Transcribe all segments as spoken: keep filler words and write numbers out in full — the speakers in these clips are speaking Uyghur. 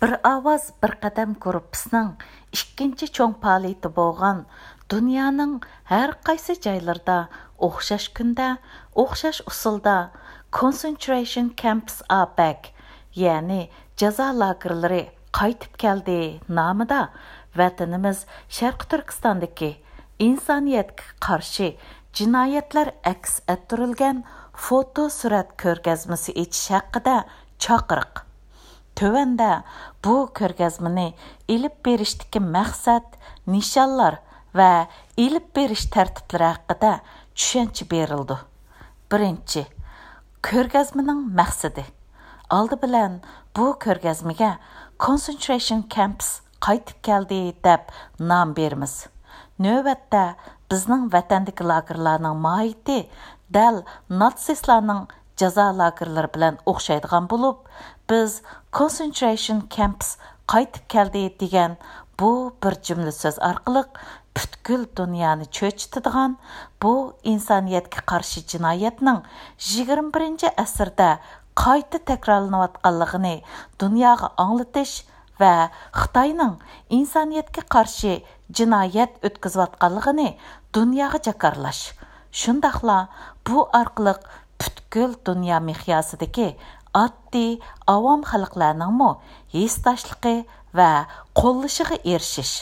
بىر ئاۋاز، بىر قەدەم گۇرۇپپىسىنىڭ ئىككىنچى چوڭ پائالىيىتى بولغان دۇنيانىڭ ھەر قايسى جايلىرىدا ئوخشاش كۈندە، ئوخشاش ئۇسۇلدا Concentration Camps Are Back، يەنى جازا لاگېرلىرى قايتىپ كەلدى نامىدا ۋەتىنىمىز شەرقىي تۈركىستاندىكى ئىنسانىيەتكە قارشى جىنايەتلەر ئەكس ئەتتۈرۈلگەن فوتو سۈرەت كۆرگەزمىسى ئېچىش ھەققىدە چاقىرىق. تۆۋەندە بۇ كۆرگەزمىنى ئېلىپ بېرىشتىكى مەقسەت، نىشانلار ۋە ئېلىپ بېرىش تەرتىپلىرى ھەققىدە چۈشەنچە بېرىلىدۇ. بىرىنچى، كۆرگەزمىنىڭ مەقسىتى. ئالدى بىلەن بۇ كۆرگەزمىگە Concentration Camps قايتىپ كەلدى دەپ نام بېرىمىز. نۆۋەتتە بىزنىڭ ۋەتەندىكى لاگېرلارنىڭ ماھىيىتى دەل ناتسىستلارنىڭ جازا لاگېرلىرى بىلەن ئوخشايدىغان بولۇپ، بىز Concentration Camps قايتىپ كەلدى دېگەن بۇ بىر جۈملە سۆز ئارقىلىق پۈتكۈل دۇنيانى چۆچۈتىدىغان بۇ ئىنسانىيەتكە قارشى جىنايەتنىڭ يىگىرمە بىرىنچى ئەسىردە قايتا تەكرارلىنىۋاتقانلىقىنى دۇنياغا ئاڭلىتىش ۋە خىتاينىڭ ئىنسانىيەتكە قارشى جىنايەت ئۆتكۈزۈۋاتقانلىقىنى دۇنياغا جاكارلاش، شۇنداقلا بۇ ئارقىلىق پۈتكۈل دۇنيا مىقياسىدىكى ئاددىي ئاۋام خەلقلەرنىڭمۇ ھېسداشلىقى ۋە قوللىشىغا ئېرىشىش.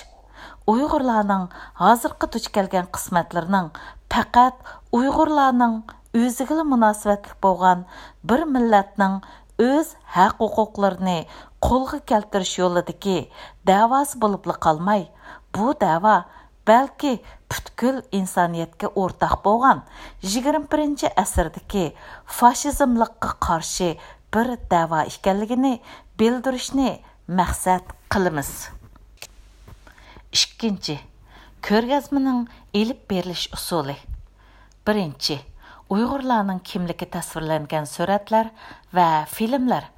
ئۇيغۇرلارنىڭ ھازىرقى دۇچ كەلگەن قىسمەتلىرىنىڭ پەقەت ئۇيغۇرلارنىڭ ئۆزىگىلا مۇناسىۋەتلىك بولغان بىر مىللەتنىڭ ئۆز ھەق-ھوقۇقلىرىنى قولغا كەلتۈرۈش يولىدىكى دەۋاسى بولۇپلا قالماي، بۇ دەۋا بەلكى پۈتكۈل ئىنسانىيەتكە ئورتاق بولغان يىگىرمە بىرىنچى ئەسىردىكى فاشىزملىققا قارشى بىر دەۋا ئىكەنلىكىنى بىلدۈرۈشنى مەقسەت قىلىمىز. ئىككىنچى، كۆرگەزمىنىڭ ئېلىپ بېرىلىش ئۇسۇلى. بىرىنچى، ئۇيغۇرلارنىڭ كىملىكى تەسۋىرلەنگەن سۈرەتلەر ۋە فىلىملەر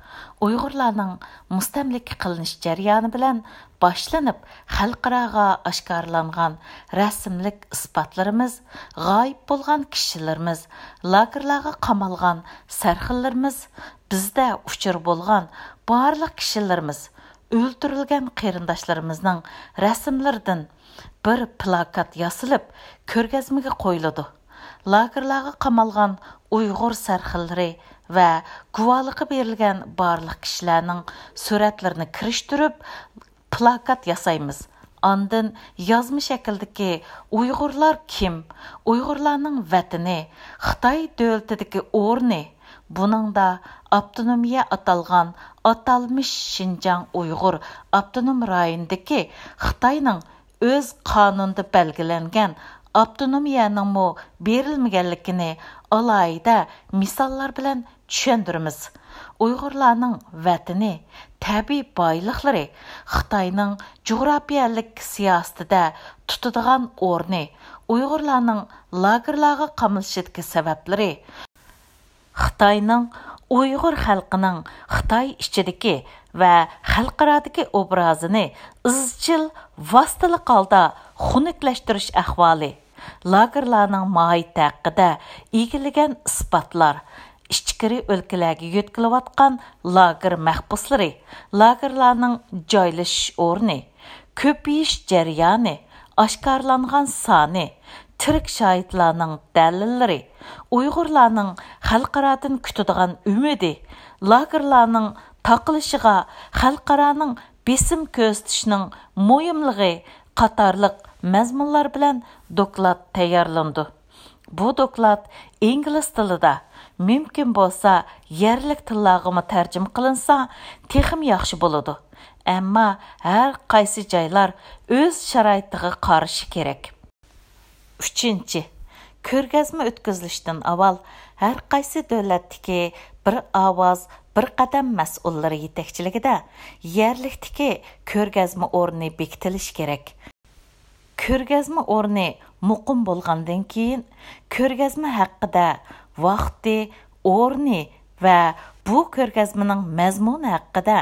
ئۇيغۇرلارنىڭ مۇستەملىكە قىلىنىش جەريانى بىلەن باشلىنىپ، خەلقئاراغا ئاشكارىلانغان رەسىملىك ئىسپاتلىرىمىز، غايىب بولغان كىشىلىرىمىز، لاگېرلارغا قامالغان سەرخىللىرىمىز، بىزدە ئۇچۇر بولغان بارلىق كىشىلىرىمىز، ئۆلتۈرۈلگەن قېرىنداشلىرىمىزنىڭ رەسىملىرىدىن بىر پىلاكات ياسىلىپ، كۆرگەزمىگە قويۇلىدۇ. لاگېرلارغا قامالغان ئۇيغۇر سەرخىللىرى ۋە گۇۋاھلىقى بېرىلگەن بارلىق كىشىلەرنىڭ سۈرەتلىرىنى كىرىشتۈرۈپ، پىلاكات ياسايمىز. ئاندىن يازما شەكىلدىكى «ئۇيغۇرلار كىم؟ ئۇيغۇرلارنىڭ ۋەتىنى؟ خىتاي دۆلىتىدىكى ئورنى؟» بۇنىڭدا ئاپتونومىيە ئاتالغان ئاتالمىش شىنجاڭ ئۇيغۇر ئاپتونوم رايونىدىكى خىتاينىڭ ئۆز قانۇنىدا بەلگىلەنگەن ئاپتونومىيەنىڭمۇ بېرىلمىگەنلىكىنى ئالاھىدە مىساللار بىلەن چۈشەندۈرىمىز. ئۇيغۇرلارنىڭ ۋەتىنى، تەبىئىي بايلىقلىرى، خىتاينىڭ جۇغراپىيەلىك سىياسىتىدە تۇتىدىغان ئورنى، ئۇيغۇرلارنىڭ لاگېرلارغا قامىلىشىدىكى سەۋەبلىرى، خىتاينىڭ ئۇيغۇر خەلقىنىڭ خىتاي ئىچىدىكى ۋە خەلقئارادىكى ئوبرازىنى ئىزچىل ۋاسىتىلىك ھالدا خۇنۈكلەشتۈرۈش ئەھۋالى، لاگېرلارنىڭ ماھىيىتى ھەققىدە ئىگىلىگەن ئىسپاتلار، ئىچكىرى ئۆلكىلەرگە يۆتكىلىۋاتقان لاگېر مەھبۇسلىرى، لاگېرلارنىڭ جايلىشىش ئورنى، كۆپىيىش جەريانى، ئاشكارىلانغان سانى، تىرىك شاھىتلارنىڭ دەلىللىرى، ئۇيغۇرلارنىڭ خەلقئارادىن كۈتىدىغان ئۈمىدى، لاگېرلارنىڭ تاقىلىشىغا خەلقئارانىڭ بېسىم كۆرسىتىشىنىڭ مۇھىملىقى قاتارلىق مەزمۇنلار بىلەن دوكلات تەييارلىنىدۇ. بۇ دوكلات ئىنگلىز تىلىدا، مۇمكىن بولسا يەرلىك تىللارغىمۇ تەرجىمە قىلىنسا تېخىمۇ ياخشى بولىدۇ. ئەمما ھەر قايسى جايلار ئۆز شارائىتىغا قارىشى كېرەك. ئۈچىنچى، كۆرگەزمە ئۆتكۈزۈلۈشتىن ئاۋۋال ھەر قايسى دۆلەتتىكى بىر ئاۋاز، بىر قەدەم مەسئۇللىرى يېتەكچىلىكىدە يەرلىكتىكى كۆرگەزمە ئورنى بېكىتىلىشى كېرەك. كۆرگەزمە ئورنى مۇقىم بولغاندىن كېيىن، كۆرگەزمە ھەققىدە ۋاقتى، ئورنى ۋە بۇ كۆرگەزمىنىڭ مەزمۇنى ھەققىدە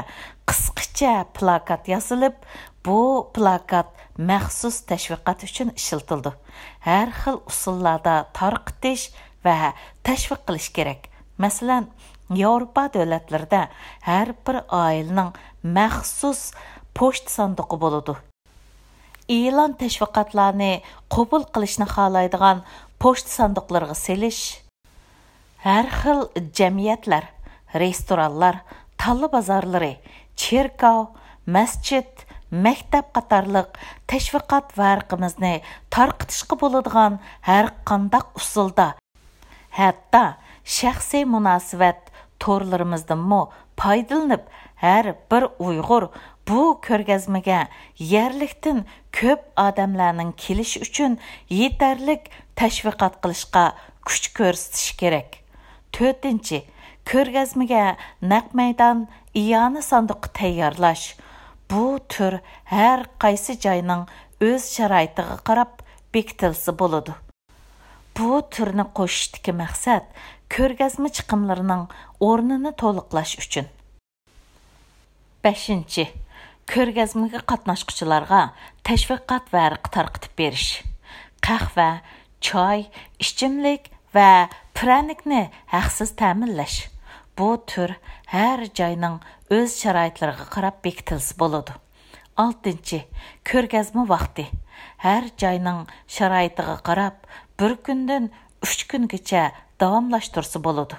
قىسقىچە پىلاكات ياسىلىپ، بۇ پىلاكات مەخسۇس تەشۋىقات ئۈچۈن ئىشلىتىلىدۇ. ھەر خىل ئۇسۇللاردا تارقىتىش ۋە تەشۋىق قىلىش كېرەك. مەسىلەن، ياۋروپا دۆلەتلىرىدە ھەر بىر ئائىلىنىڭ مەخسۇس پوچتا ساندۇقى بولىدۇ. ئېلان تەشۋىقاتلارنى قوبۇل قىلىشنى خالايدىغان پوچتا ساندۇقلىرىغا سېلىش، ھەر خىل جەمئىيەتلەر، رېستورانلار، تاللا بازارلىرى، چېركاۋ، مەسچىت، مەكتەپ قاتارلىق تەشۋىقات ۋەرىقىمىزنى تارقىتىشقا بولىدىغان ھەر قانداق ئۇسۇلدا، ھەتتا شەخسىي مۇناسىۋەت تورلىرىمىزدىنمۇ پايدىلىنىپ، ھەر بىر ئۇيغۇر بۇ كۆرگەزمىگە يەرلىكتىن كۆپ ئادەملەرنىڭ كېلىشى ئۈچۈن يېتەرلىك تەشۋىقات قىلىشقا كۈچ كۆرسىتىشى كېرەك. تۆتىنچى، كۆرگەزمىگە نەق مەيدان ئىئانە ساندۇقى تەييارلاش. بۇ تۈر ھەر قايسى جاينىڭ ئۆز شارائىتىغا قاراپ بېكىتىلسە بولىدۇ. بۇ تۈرنى قوشۇشتىكى مەقسەت كۆرگەزمە چىقىملىرىنىڭ ئورنىنى تولۇقلاش ئۈچۈن. بەشىنچى، كۆرگەزمىگە قاتناشقۇچىلارغا تەشۋىقات ۋەرىقى تارقىتىپ بېرىش. قەھۋە، چاي، ئىچىملىك ۋە پىرەنىكنى ھەقسىز تەمىنلەش. بۇ تۈر ھەر جاينىڭ ئۆز شارائىتلىرىغا قاراپ بېكىتىلسە بولىدۇ. ئالتىنچى، كۆرگەزمە ۋاقتى. ھەر جاينىڭ شارائىتىغا قاراپ، بىر كۈندىن ئۈچ كۈنگىچە داۋاملاشتۇرسا بولىدۇ.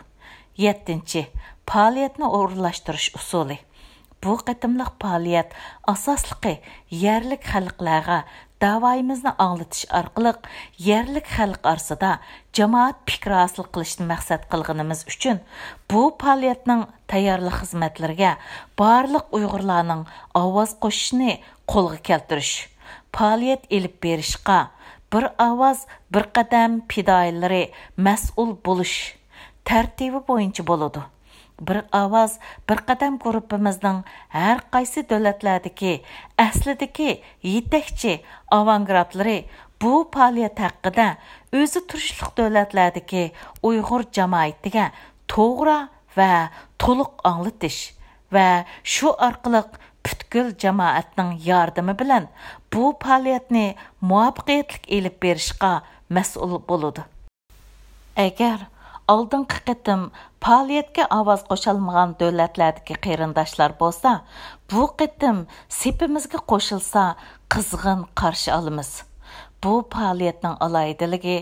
يەتتىنچى، پائالىيەتنى ئورۇنلاشتۇرۇش ئۇسۇلى. بۇ قېتىملىق پائالىيەت ئاساسلىقى يەرلىك خەلقلەرگە دەۋايىمىزنى ئاڭلىتىش ئارقىلىق يەرلىك خەلق ئارىسىدا جامائەت پىكرى ھاسىل قىلىشنى مەقسەت قىلغىنىمىز ئۈچۈن، بۇ پائالىيەتنىڭ تەييارلىق خىزمەتلىرىگە بارلىق ئۇيغۇرلارنىڭ ئاۋاز قوشۇشىنى قولغا كەلتۈرۈش، پائالىيەت ئېلىپ بېرىشقا بىر ئاۋاز، بىر قەدەم پىدائىيلىرى مەسئۇل بولۇش تەرتىبى بويىچە بولىدۇ. بىر ئاۋاز، بىر قەدەم گۇرۇپپىمىزنىڭ ھەر قايسى دۆلەتلەردىكى ئەسلىدىكى يېتەكچى ئاۋانگارتلىرى بۇ پائالىيەت ھەققىدە ئۆزى تۇرۇشلۇق دۆلەتلەردىكى ئۇيغۇر جامائىتىگە توغرا ۋە تولۇق ئاڭلىتىش ۋە شۇ ئارقىلىق پۈتكۈل جامائەتنىڭ ياردىمى بىلەن بۇ پائالىيەتنى مۇۋەپپەقىيەتلىك ئېلىپ بېرىشقا مەسئۇل بولىدۇ. ئەگەر ئالدىنقى قېتىم پائالىيەتكە ئاۋاز قوشالمىغان دۆلەتلەردىكى قېرىنداشلار بولسا، بۇ قېتىم سېپىمىزگە قوشۇلسا، قىزغىن قارشى ئالىمىز. بۇ پائالىيەتنىڭ ئالاھىدىلىكى،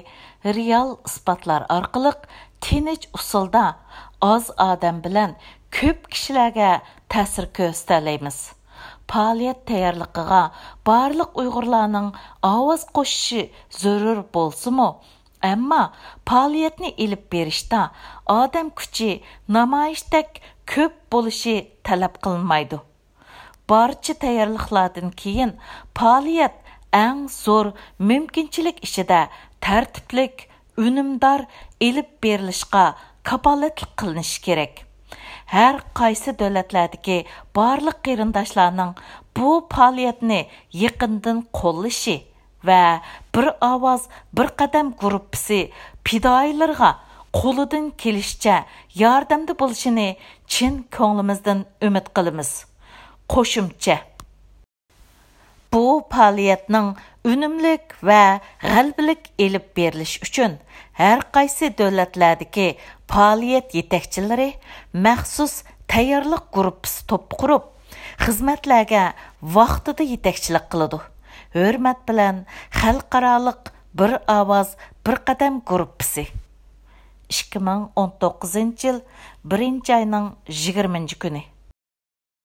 رېئال ئىسپاتلار ئارقىلىق تىنچ ئۇسۇلدا ئاز ئادەم بىلەن كۆپ كىشىلەرگە تەسىر كۆرسىتەلەيمىز. پائالىيەت تەييارلىقىغا بارلىق ئۇيغۇرلارنىڭ ئاۋاز قوشۇشى زۆرۈر بولسىمۇ، ئەمما پائالىيەتنى ئېلىپ بېرىشتا ئادەم كۈچى نامايىشتەك كۆپ بولۇشى تەلەپ قىلىنمايدۇ. بارچە تەييارلىقلاردىن كېيىن پائالىيەت ئەڭ زور مۇمكىنچىلىك ئىچىدە تەرتىپلىك، ئۈنۈمدار ئېلىپ بېرىلىشقا كاپالەتلىك قىلىنىشى كېرەك. ھەر قايسى دۆلەتلەردىكى بارلىق قېرىنداشلارنىڭ بۇ پائالىيەتنى يېقىندىن قوللىشى ۋە بىر ئاۋاز، بىر قەدەم گۇرۇپپىسى پىدائىيلىرىغا قولىدىن كېلىشىچە ياردەمدە بولۇشىنى چىن كۆڭلىمىزدىن ئۈمىد قىلىمىز. قوشۇمچە. بۇ پائالىيەتنىڭ ئۈنۈملۈك ۋە غەلىبىلىك ئېلىپ بېرىلىشى ئۈچۈن، ھەر قايسى دۆلەتلەردىكى پائالىيەت يېتەكچىلىرى مەخسۇس تەييارلىق گۇرۇپپىسى توپى قۇرۇپ، خىزمەتلەرگە ۋاقتىدا يېتەكچىلىك قىلىدۇ. ھۆرمەت بىلەن، خەلقئارالىق بىر ئاۋاز، بىر قەدەم گۇرۇپپىسى. ئىككى مىڭ ئون توققۇزىنچى يىل بىرىنچى ئاينىڭ يىگىرمىنچى كۈنى.